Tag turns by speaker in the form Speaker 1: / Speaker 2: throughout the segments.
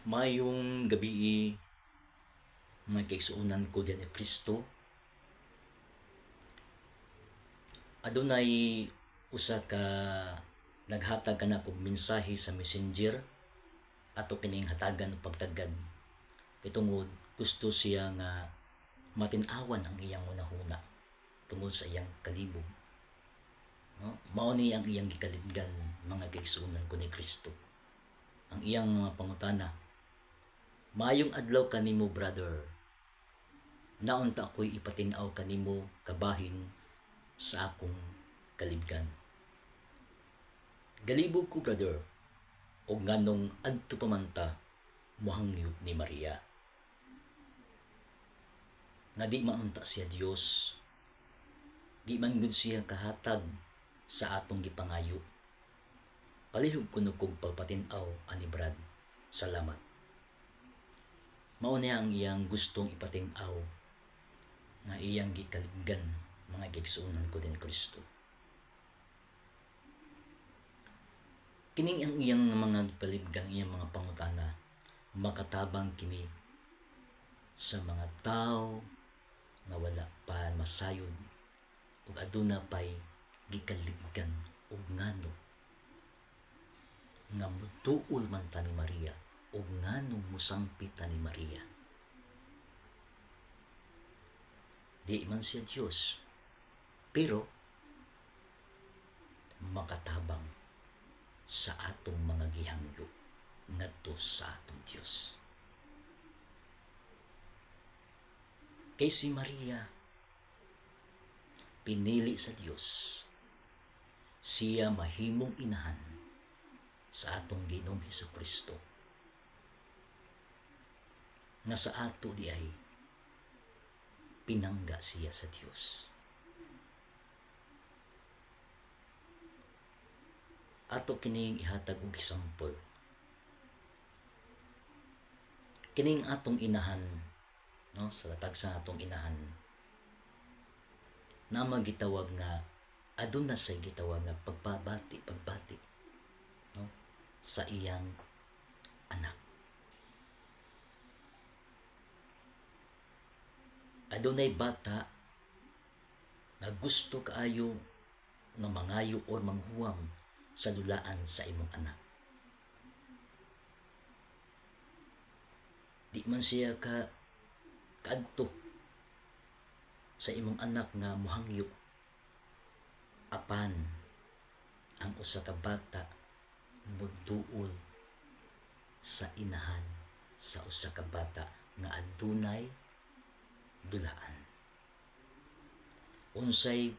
Speaker 1: Maayong gabii, mga kaigsuonan ko diyan ni Kristo. Adunay usa ka naghatag kanako og mensahe sa Messenger ato kining hatagan og pagtagad kay tungod gusto siya nga matin-awan ang iyang hunahuna tungod sa iyang kalibog. No? Mao ni ang iyang gikalibgan, mga kaigsuonan ko ni Kristo. Ang iyang mga pangutana: "Maayong adlaw kanimo, brother. Naunta ako'y ipatin-aw kanimo kabahin sa akong kalibgan. Galibog ko, brother, og nganong adto pa man ta mohangyo ni Maria. Nga di maunta siya Dios, di man gud siya kahatag sa atong gipangayo. Palihog kuno kog pagpatin-aw ani, Brad. Salamat." Mao niya ang iyang gustong ipatin-aw nga iyang gikalibgan, mga kaigsuonan ko din Kristo. Kining ang iyang mga gipalibgan, iyang mga pangutana, makatabang kini sa mga tao nga wala pa masayod ug aduna pay gikalibgan og ngano nga muduol man ta ni Maria ug nganong mosangpit ta ni Maria. Di man siya Dios, pero makatabang sa atong mga gihangyo ngadto sa atong Dios. Kay si Maria pinili sa Dios, siya mahimong inahan sa atong Ginoong Hesukristo nga sa ato di ay pinangga siya sa Dios. Ato kining ihatag og example. Kining atong inahan, no, sa latag sa atong inahan, na magitawag nga aduna say gitawag nga pagbabati, pagbati, no, sa iyang anak. Adunay bata nga gusto kaayo nga mangayo or manghuwam sa dulaan sa imong anak. Di man siya ka kaadto sa imong anak nga muhangyo. Apan ang usa ka bata moduol sa inahan sa usa ka bata nga adunay dulaan. Unsay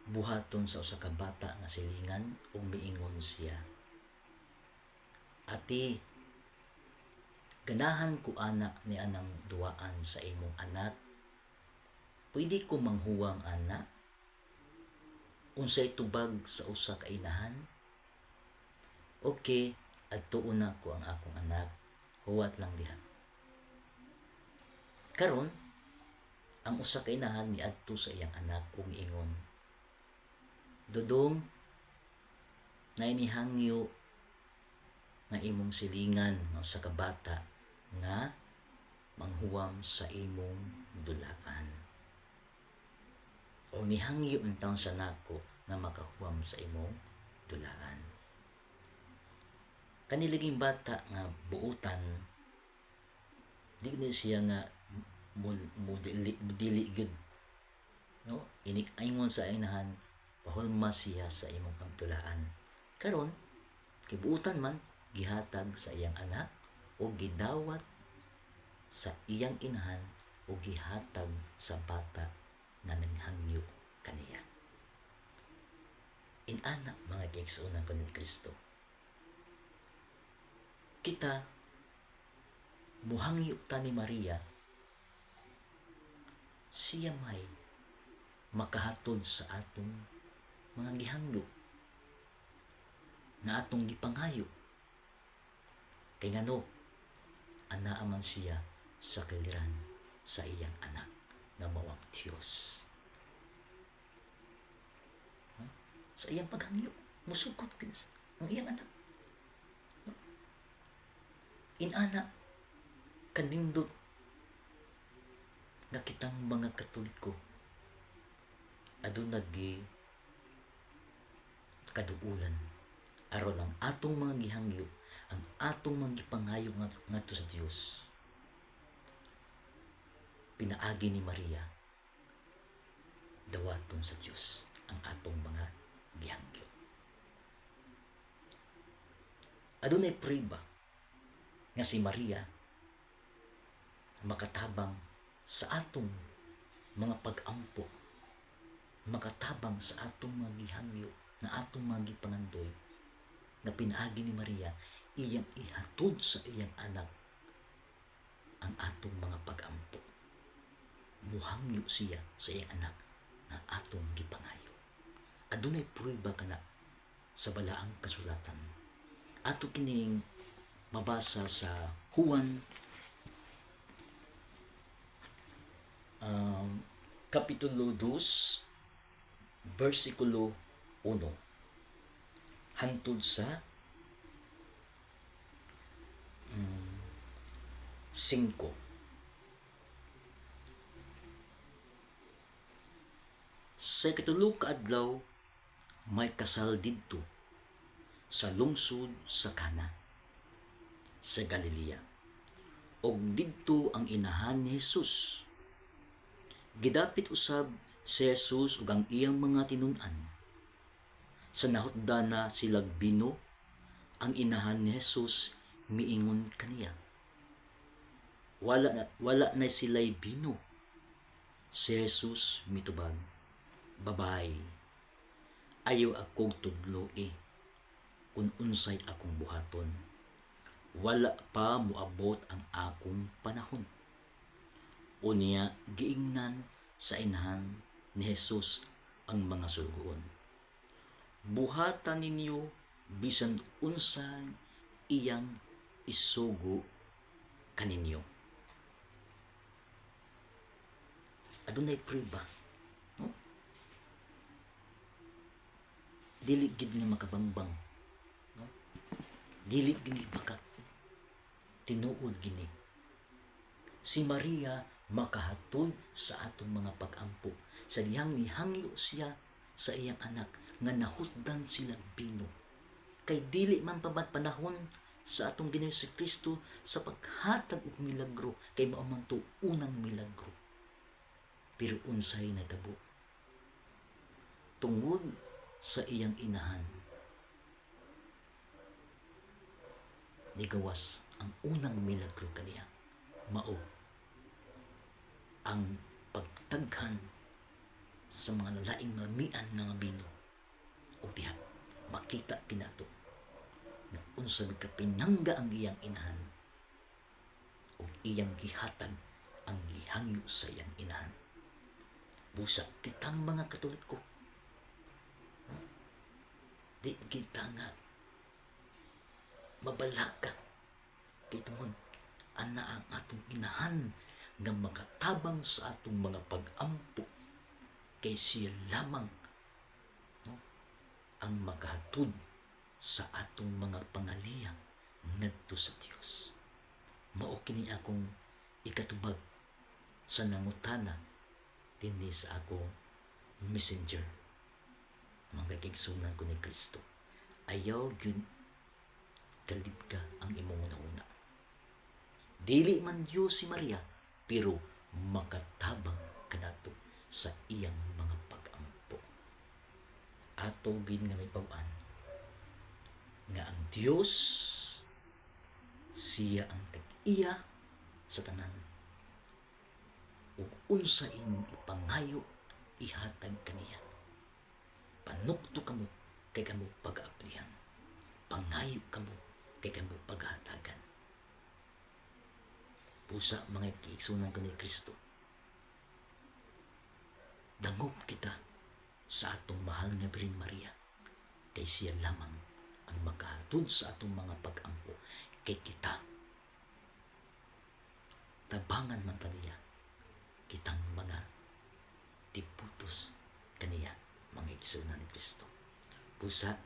Speaker 1: buhaton sa usa ka bata nga silingan ug miingon siya, "Ate, ganahan ko ana ni anang duaan sa imong anak. Pwede ko manghuwam ana?" Unsay tubag sa usa ka inahan? "Okay, adtuon na ko ang akong anak. Huwat lang diha." Karon, ang usa ka inahan niadto sa iyang anak ug miingon, "Dudong, nainihangyo nga imong silingan nga usa ka bata nga manghuwam sa imong dulaan. O nihangyo intawon sa nako nga makahuwam sa imong dulaan." Kanilaging bata nga buutan, di ni siya nga mudili gyud, no? Inig ingon sa inahan, pahulma siya sa imong dulaan. Karon kay buutan man, gihatag sa iyang anak o gidawat sa iyang inahan o gihatag sa bata nga nanghangyo kaniya. Inana, mga kaigsuonan ko ni Kristo, kita muhangyo ta ni Maria, siya may makahatod sa atong mga gihangyo na atong gipangayo. Kay ngano, anaa man siya sa kaliran sa iyang anak nga mao ang Dios. Sa iyang paghangyo, musukot kini ang iyang anak. Inana kanindot nga kitang mga Katoliko aduna gi kaduulan aron ang atong mga gihangyo, ang atong mga gipangayo ngadto sa Dios pinaagi ni Maria, dawaton sa Dios ang atong mga gihangyo. Adunay prueba nga si Maria makatabang sa atong mga pag-ampo, makatabang sa atong mga gihangyo, nga atong mga gipangandoy, nga pinaagi ni Maria iyang ihatod sa iyang anak ang atong mga pag-ampo. Muhangyo siya sa iyang anak nga atong gipangayo. Adunay prueba kana sa balaang kasulatan. Ato kining mabasa sa Juan Kapitulo 2, versikulo 1 hangtod sa 5. Sa ikatulo ka adlaw may kasal didto sa lungsod sa Kana sa Galilea. Og didto ang inahan ni Jesus. Gidapit usab si Jesus ug ang iyang mga tinun-an. Sa nahutdana silag bino, ang inahan ni Jesus miingon kaniya, Wala na sila'y bino." Si Jesus mitubag, "Babay, ayaw akong tudloi kung unsay akong buhaton. Wala pa moabot ang akong panahon." Unya giingnan sa inahan ni Jesus ang mga sulugoon, "Buhatan ninyo bisan unsang iyang isugo kaninyo." Adunay prueba, no? Dili gid nga makabangbang, no? Dili gid bakak, tinuod gini. Si Maria makahatod sa atong mga pag-ampo. Sa dihang nihangyo siya sa iyang anak nga nahutdan sila bino. Kay dili man pa panahon sa atong Ginoong Kristo sa paghatag og milagro, kay mao man to unang milagro. Pero unsay natabo? Tungod sa iyang inahan, nigawas ang unang milagro kaniya. Mao ang pagtaghan sa mga nalaing malamian nga mga bino. O diha, makita kinato nga unsa kapinangga ang iyang inahan o iyang gihatag ang gihangyo sa iyang inahan. Busa kitang mga Katoliko, no? Di kita nga mabalaka kay tungod ana ang atong inahan nga makatabang sa atong mga pag-ampo, kay siya lamang, no, ang makahatod sa atong mga pangaliya ngadto sa Dios. Mao kini akong ikatubag sa nangutana dinhi sa akong messenger. Mga kaigsunan ko ni Kristo, ayaw gyud kalibga ang imong una-una. Dili man Dios si Maria, pero makatabang kanato sa iyang mga pag-ampo. Ato gid nga may baw-an nga ang Dios siya ang tag-iya sa tanan. Ug unsa imong ipangayo, ihatag kaniya. Panukto kamo kay kamo pag-aaplihan. Pangayo kamo kay kamo paghatagan. Pusa mga kaigsunan ko ni Kristo, dangop kita sa atong mahal nga Birhen Maria, kay siya lamang ang makahatod sa atong mga pag-ampo, kay kita tabangan man ta niya kitang mga tiputos kaniya, mga igsunan ni Kristo. Pusa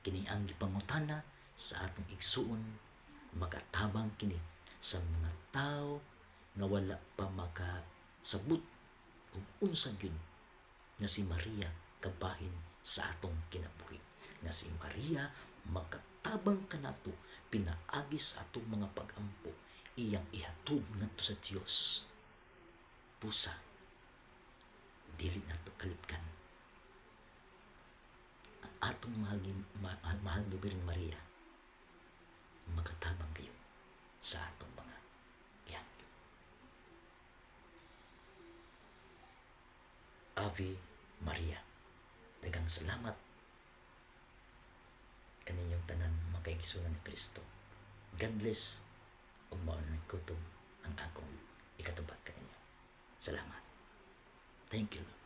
Speaker 1: kini ang gipangutana sa atong igsuon Makatabang kini sa mga tao nga wala pa makasabot ug unsa gyud nga si Maria kabahin sa atong kinabuhi, nga si Maria makatabang kanato pinaagi sa atong mga pagampo, iyang ihatod ngadto sa Dios. Busa dili nato kalipgan ang atong mahal, mahal nga Birhen Maria, makatabang kayo sa atong mga gihangyo. Ave Maria. Daghang salamat kaninyong tanan, mga kaigsunan ni Kristo. God bless ug mao nang kutob ang akong ikatubag kaninyo. Salamat. Thank you, Lord.